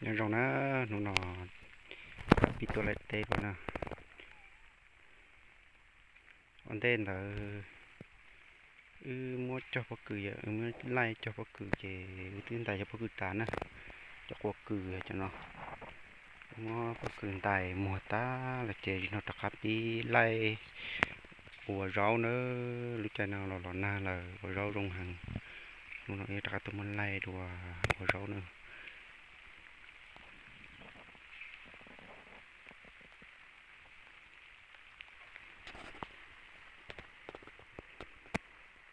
Nyob zoo na, hnub no pib tuaj laij teb dua na. Ua ntej ntawd wb muab cog pob kws, wb muab laij cog pob kws ces wb twb ntais cov pob kws tas na, cov quas kws cov no. Muab pob kws ntais muag tas lawm ces zaum no rov qab pib laij ua zaub na. Lub caij no los los nag lawm ua zaub zoo heev. Hnub no wb rov qab tuaj muab laij dua ua zaub na.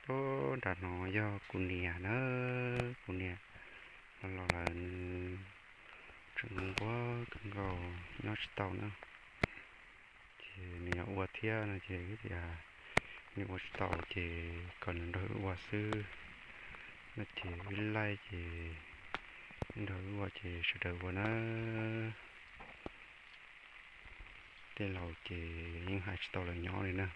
Puag nram no yog kuv niam na, kuv niam los los lawm nws tseem nquag kawg nkaus nyob tsis tau na. Ces nws yuav ua thiab no ces wb tias nws ua tsis tau ces kom nws nrog wb ua xwb. No ces wb laij ces nws nrog wb ua ces sawv daws ua na. Tej laus ces yeej hais tsis tau lawv nyob li na.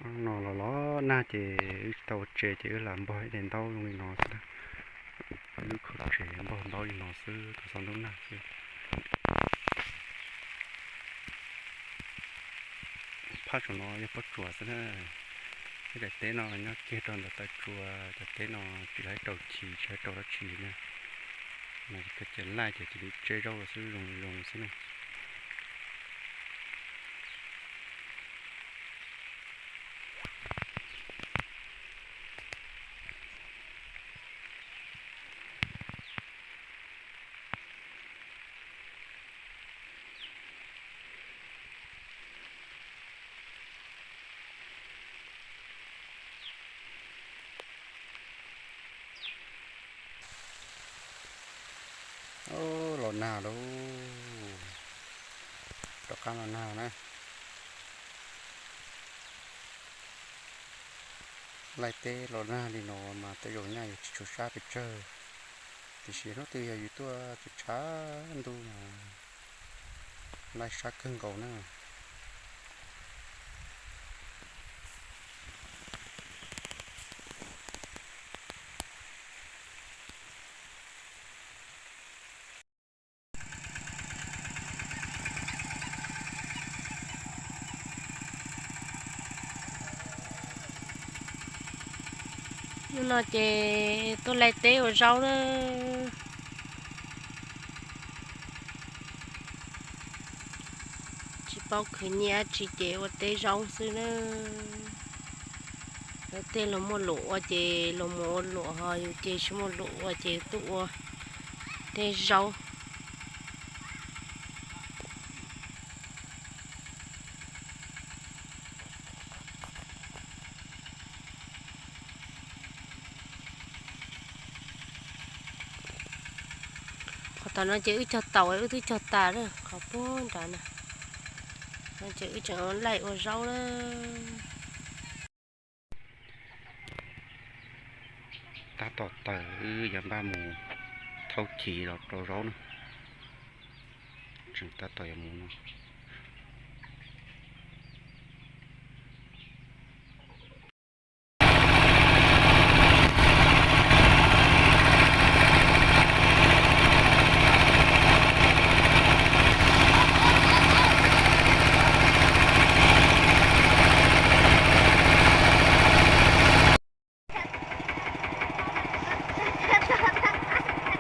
No los los nag ces wb tsis tau ua tsev ces wb lam npog ib daim ntaub zoo li no xwb na. Wb khaub tsev npog ntaub li no xwb thaum txog ntuj nag xwb. Phab saum no yog pob tsuas xwb na. Ib daim teb no nyob kiag rau ntawm taw tsua, cov teb no tsis hais rau chim tsis hais rau dab tsi na. No ces laij ces cia li tseb zaub los xwb zoo zoo xwb na. Los nag lauj, rov qab los nag na. Laij teb los nag li no mas tej zaum nyaj yuav tsis tshua sab pes tsawg, tiam sis hnub twg yog yus tuaj tshav tshav ntuj mas laij sab kawg nkaus na. Hnub no ces tuaj laij teb ua zaub na. Tsis paub khwv nyiaj dab tsi ces ua teb zaub xwb na. Lawv tej los muaj luam ua ces los mus ua luam, ho yus ces tsis muaj luam ua ces tuaj ua teb zaub. Qhov tom no ces wb cog taum, wb twb cog tas lawm qhov puag nrad na. No ces wb tseem laij ua zaub na. Tab tom tawm wb yuav npaj mus thaub chiv los rau zaub na. Tseem tab tom yuav mus no.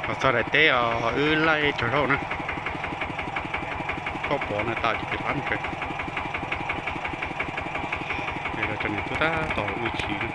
Los txog daim teb os, wb laij cog zaub na. Koj pom no tas ces pab mus tsev. Ces los cov niam tub tab tom ua chiv na.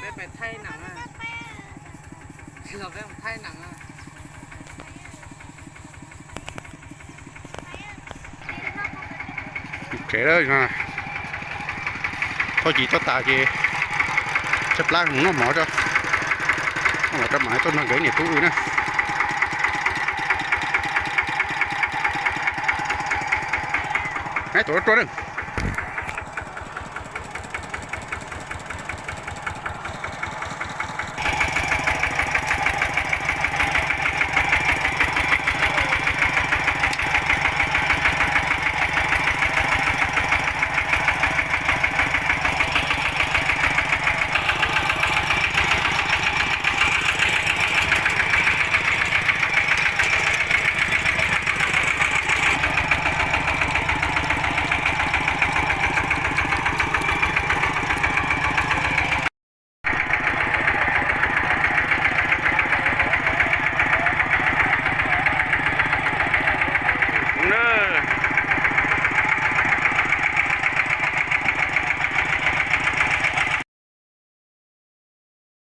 Peb pais thaij nam, peb thaij nam. Tsev lawm, thaub chiv thaub tas ces tshaib plab mus noj mov tso, noj mov tso mam tuaj nrog nkawd niam tub ua na. Tus rua rua na.